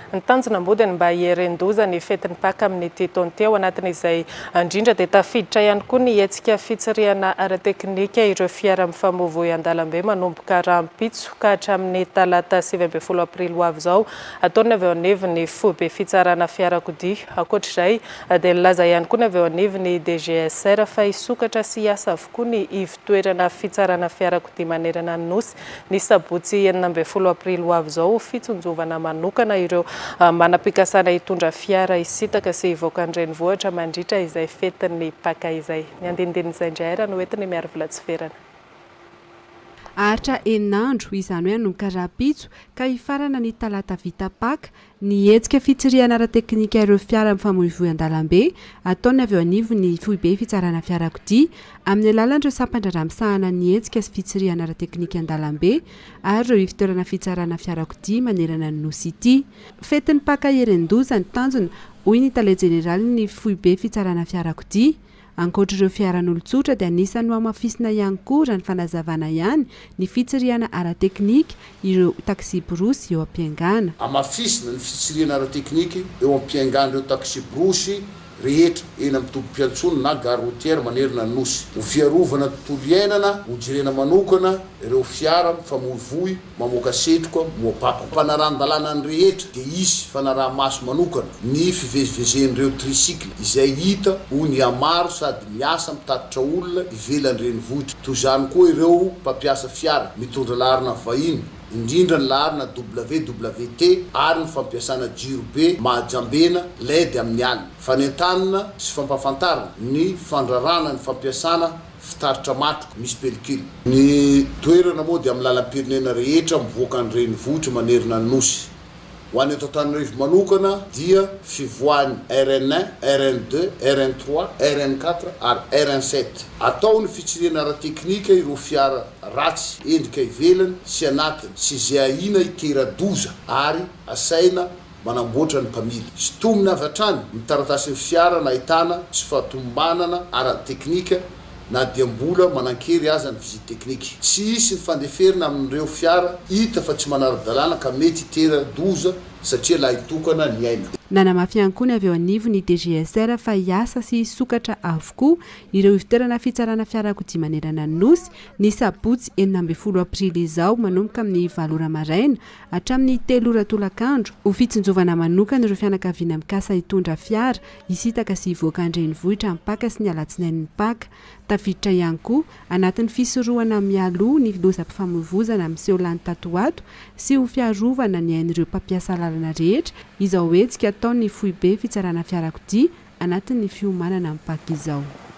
Ny tanjona moa dia ny mba hieren-doza ny fetin'ny Paka amin'ity taona ity. Ao anatin'izay indrindra dia tafiditra ihany koa ny hetsika fitsirihana ara-teknika ireo fiara mifamoivoy an-dalambe manomboka rahampitso ka hatramin'ny talata 19 aprily ho avy izao. Ataon'ny avy eo anivon'ny foibe fitsarana fiarakodia. Ankoatra izay dia nilaza ihany koa ny avy eo anivon'ny DGSR fa hisokatra sy hiasa avokoa ny ivon-toerana fitsarana fiarakodia manerana ny Nosy ny sabotsy 16 aprily ho avy izao ho fitsinjovana manokana ireo manam-pikasana hitondra fiara hisintaka sy hivoaka ny renivohitra mandritra izay fetin'ny Paka izay. Ny andinindin'izay indray ary no entin'i Miarivolatsiferana. Haharitra enina andro, izany hoe hanomboka rahampitso ka hifarana ny talata vita Paka, ny hetsika fitsirihana ara-teknika ireo fiara mifamoivoy an-dalambe ataon'ny avy eo anivon'ny foibe fitsarana fiarakodia amin'ny alalan'ireo sampan-draharaha misahana ny hetsika sy fitsirihana ara-teknika an-dalambe ary ireo ivotoerana fitsarana fiarakodia manerana ny Nosy ity. Fetin'ny Paka Heren-doza ny tanjona, hoy ny tale jeneralin'ny foibe fitsarana fiarakodia. Ankoatra ireo fiaran'olon-tsotra dia anisan'ny nohamafisina ihany koa raha ny fanazavana ihany ny fitsirihana ara-teknika ireo taksiborosy eo am-piaingàna. Hamafisina ny fitsirihana ara-teknika eo am-piaingàn'ireo taksiborosy rehetra eny amin'ny tobim-piantsonana na gare routière manerana ny Nosy. Ho fiarovana ny tontolo iainana, hojerena manokana ireo fiara mifamoivoy mamoaka setroka moa-pako. Fanarahan-dalàna ny rehetra dia hisy fanaraha-maso manokana ny fivezivezen'ireo tricycle izay hita ho nihamaro sady miasa mitatitra olona ivelan'ny renivohitra. Toy izany koa ireo mpampiasa fiara mitondra laharana vahiny, indrindra ny laharana WWT ary ny fampiasana jiro be mahajambena, led, amin'ny alina. Fanentanana sy fampahafantarana ny fandrarana ny fampiasana fitaritra matroka misy pellicule. Ny toerana moa dia amin'ny lalam-pirenena rehetra mivoaka ny renivohitra manerana ny Nosy. Ho an'ny eto Antananarivo manokana dia fivoahan'ny RN un, RN deux, RN trois, RN quatre ary RN sept. Atao ny fitsirihana ara-teknika ireo fiara ratsy endrika ivelany sy anatiny sy izay ahiana hitera-doza ary asaina manamboatra ny mpamily. Sintomina avy hatrany ny taratasin'ny fiara nahitana tsy fahatomombanana ara-teknika na dia mbola manan-kery aza ny visite technique. Tsy hisy ny fandeferana amin'ireo fiara hita fa tsy manara-dalàna ka mety hitera-doza satria lahitokana ny aina. Nanamafy ihany koa ny avy eo anivon'ny DGSR fa hiasa sy hisokatra avokoa ireo ivotoerana fitsarana fiarakodia manerana ny Nosy ny sabotsy 16 aprily izao manomboka amin'ny valo ora maraina Hatramin'ny telo ora tolakandro, ho fitsinjovana manokana ireo fianakaviana mikasa hitondra fiara hisintaka sy hivoaka an-drenivohitra amin'ny Paka sy ny alatsinain'ny Paka. Tafiditra ihany koa anatin'ny fisorohana mialoha ny lozam-pifamoivozana miseho lany tato ho ato sy ho fiarovana ny ain'ireo mpampiasa lalana rehetra izao hetsika ataon'ny foibe fitsarana fiarakodia anatin'ny fiomanana amin'ny Paka izao.